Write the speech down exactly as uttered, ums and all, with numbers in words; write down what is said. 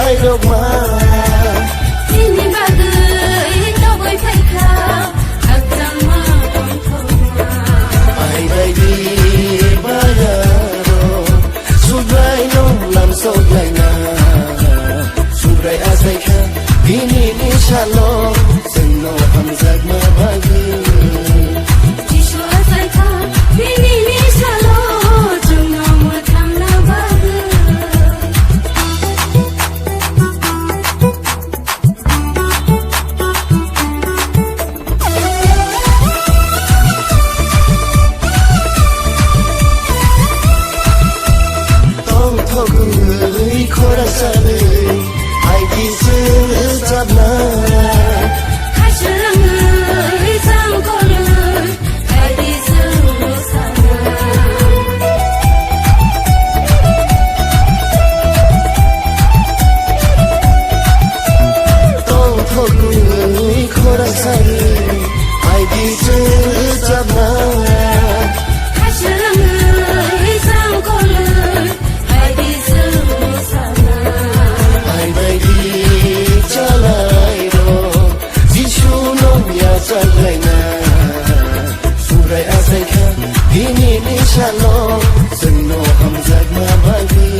Rokma. Nini bagwi toboi phaikha, khakchangma tongthokma. Ai bai di bayaro, Subrai no lamsok laina. Subrai achaikha, bini ni salo, chwngno hamjakma bagwi. Jisu achaikha, bini ni salo, chwngno mwthangna bagwi. Tongthokgwi khorasani aidi swrwngchapna. Khaswrwngwi changkolwi aidi swrwngsana. Tongthokgwi khorasani aidi swrwngchapna. Khaswrwngwi changkolwi aidi swrwngsana. Ai bai di chalairok, Jisu no yachaklaina. Subrai achaikha, bini ni salo, chwngno hamjakma bagwi.